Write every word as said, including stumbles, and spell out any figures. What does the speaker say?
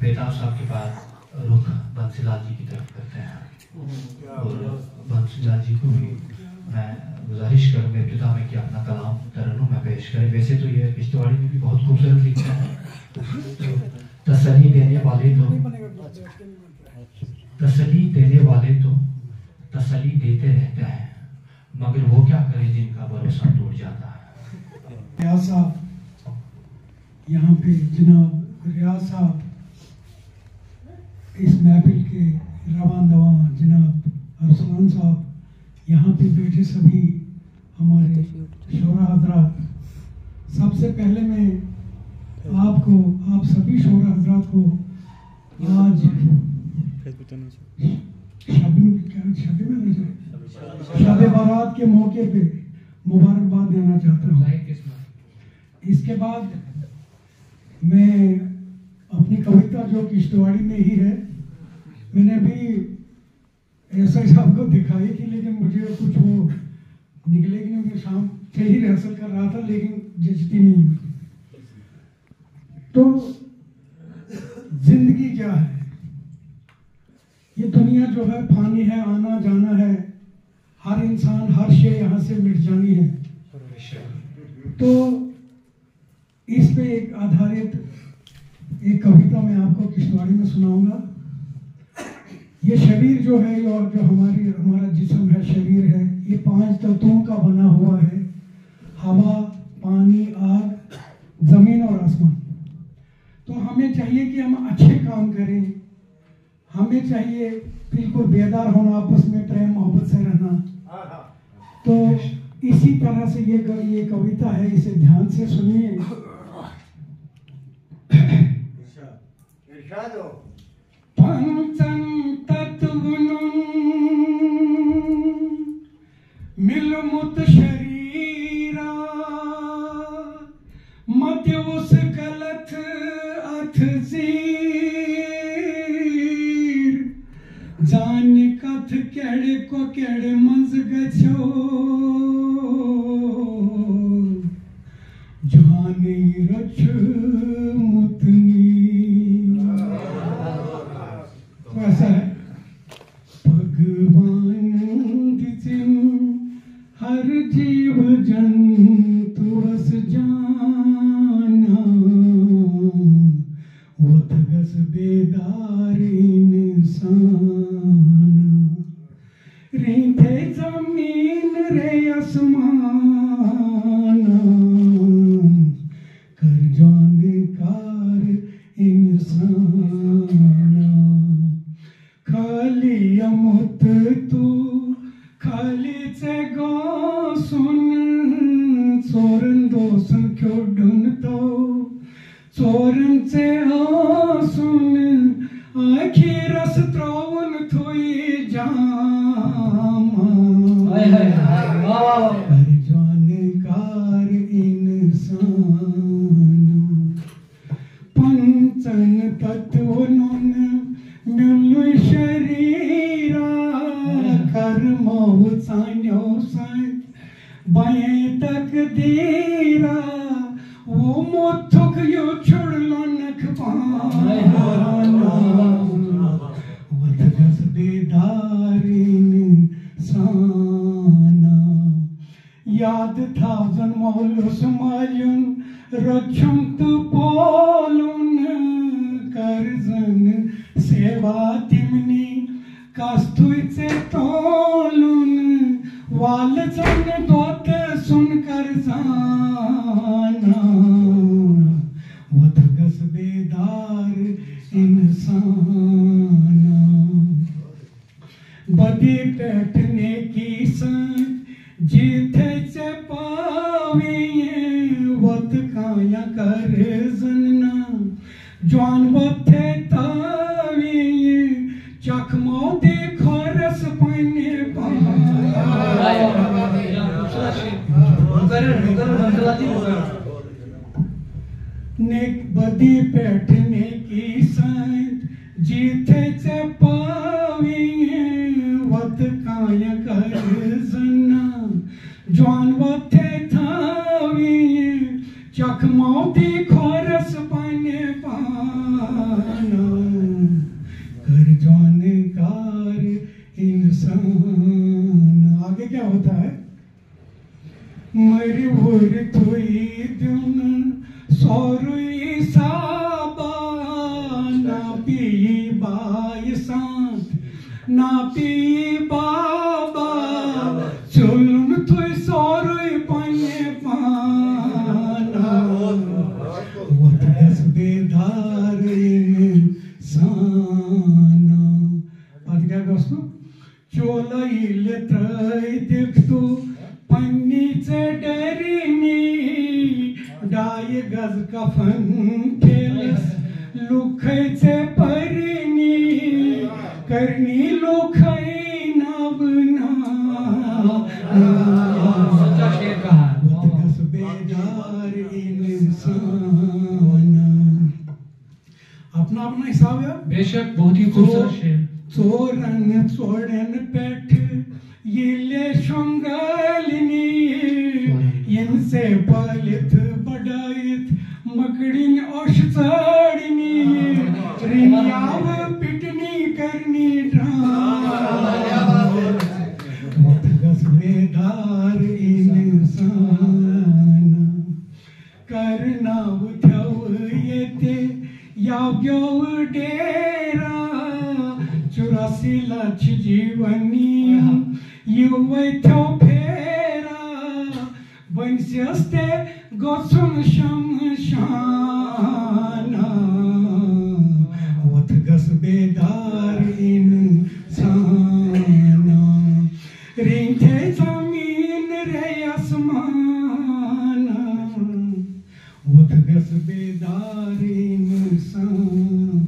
بیتاب صاحب کے بعد رخ بنسی لال جی کی طرف کرتے ہیں اور بنسی لال جی کو بھی میں گزارش کروں گا ابتدا میں کہ اپنا کلام ترنم میں پیش کریں۔ ویسے تو یہ کشتواڑی میں بھی بہت خوبصورت لکھتا ہے، تو تسلی دینے والے تو تسلی دینے والے تو تسلی دیتے رہتے ہیں، مگر وہ کیا کریں جن کا بھروسہ ٹوٹ جاتا ہے۔ ریاض صاحب، یہاں پہ جناب ریاض صاحب، اس محفل کے رواں دواں جناب ارسلان صاحب، یہاں پہ بیٹھے سبھی ہمارے شعراء حضرات، سب سے پہلے میں آپ کو، آپ سبھی شعراء حضرات کو آج شب، شب، شب بارات کے موقع پہ مبارکباد دینا چاہتا ہوں۔ اس کے بعد میں اپنی کویتا جو کشتواڑی میں ہی ہے، میں نے ابھی ایس آئی صاحب کو دکھائی تھی، لیکن مجھے کچھ وہ نکلے کہ نہیں، میں شام سے ہی ریہرسل کر رہا تھا، لیکن جچتی نہیں مجھے۔ تو زندگی کیا ہے؟ یہ دنیا جو ہے فانی ہے، آنا جانا ہے، ہر انسان، ہر شے یہاں سے مٹ جانی ہے۔ تو اس پہ ایک آدھارت ایک کویتا میں آپ کو کشتواڑی میں سناؤں گا۔ یہ شریر جو ہے اور جو ہماری، ہمارا جسم ہے، شریر ہے، یہ پانچ تتوؤں کا بنا ہوا ہے: ہوا، پانی، آگ، زمین اور آسمان۔ تو ہمیں چاہیے کہ ہم اچھے کام کریں، ہمیں چاہیے بالکل بیدار ہونا، آپس میں پریم محبت سے رہنا۔ تو اسی طرح سے یہ گ- یہ کویتا ہے، اسے دھیان سے سنیے۔ ارشاد ہو۔ پانچن تتونن ملمت شریرا، متیوس غلط اتھ زیر۔ زان کتھ کیڑ کو کیڑ منز گچھو، جان رچھ متنی۔ تو ایسا ہے۔ بھگوان دژن ہر جیو جنتوس جانا، وتھ گژھ بیدار انسانا۔ رینتھے زمین رے اسمانا، کر جان کار انسانا۔ خالی امت تو خالی ژے گاسُن، ژورن دوسن کھیوٚڈُن تو، ژورن ژے آسُن، ٲخرس ترٛاوُن تھوٚے جام۔ ہاے ہاے ہاے، واہ واہ واہ۔ کر جان کار انسان۔ پنچن تتونن ملوی شریرا، کرمو سانیو سان بائیں تقدیرا، وہ موتھک یو چھڑ لنک پانا۔ وت گس بیدار انسانا۔ یاد تھاوزن مولس مالیُن رچھُن تہٕ پولُن، کر زن سیوا تِمنٕے کستُے ژےٚ تولُن، وال زن دۄد سُن کر زانان، وۄتھ گژھ بیدار انسانا۔ بدی پٮ۪ٹھ نیکی سۭتۍ جیٖتھے ژےٚ پاویں، وَتہٕ کانٛہہ کر زن نا۔ جوان وَتھے تاویں، چکھ مودی کھۄرس پننہِ پان۔ نیک بدی پٮ۪ٹھ نیکی سۭتۍ جیٖتھے ژےٚ پاویں، وَتہٕ کانٛہہ کر زن نا۔ جوان وَتھے تھاویں، چکھ مودی کھۄرس پننہِ پان۔ جانکار انسان۔ آگے کیا ہوتا ہے؟ مٔرۍ ؤرۍ تُہۍ دیُن سورُے صابا، نہ پیٚیہِ بایہِ سانٛد، نہ پیٚیہِ بابا، ژوٚلُن تُہۍ سورُے پننہِ پانا۔ وۄتھ گژھ بیدار انسانا۔ پتہٕ کیٛاہ گژھنو؟ چولہٕ ییٚلہِ ترٛٲوِتھ تو پننی ژےٚ ڈرنی، ڈایہِ گز کفن ٹھیلس لُکھے ژےٚ پرنی، کرنی لُکھے ناو ناو۔ سچا شعر کہا۔ وۄتھ گژھ بیدار انسانا۔ اپنا اپنا حساب ہے۔ بے شک، بہت ہی خوبصورت شعر۔ ژورن ژورن پٮ۪ٹھ ییٚلہِ شۄنٛگالنی، یِن سے پٲلِتھ بڑٲیِتھ مکڑِنۍ اوٚش ژٲڑنی، رِنیاوٕ پِٹنی کرنی ڈرٛام۔ وۄتھ گژھ بیدار انسان۔ کرناو تھو ییٚتہِ یاو گیو ڈیرا، چُراسی لچھ جیونی یِوے تھو پھیرا، وۄنۍ سیس تہِ گژھُن شمشانا۔ وۄتھ گژھ بیدار انسانا۔ رِنتھے زمین رے آسمان، وۄتھ گژھ بیدار انسانا۔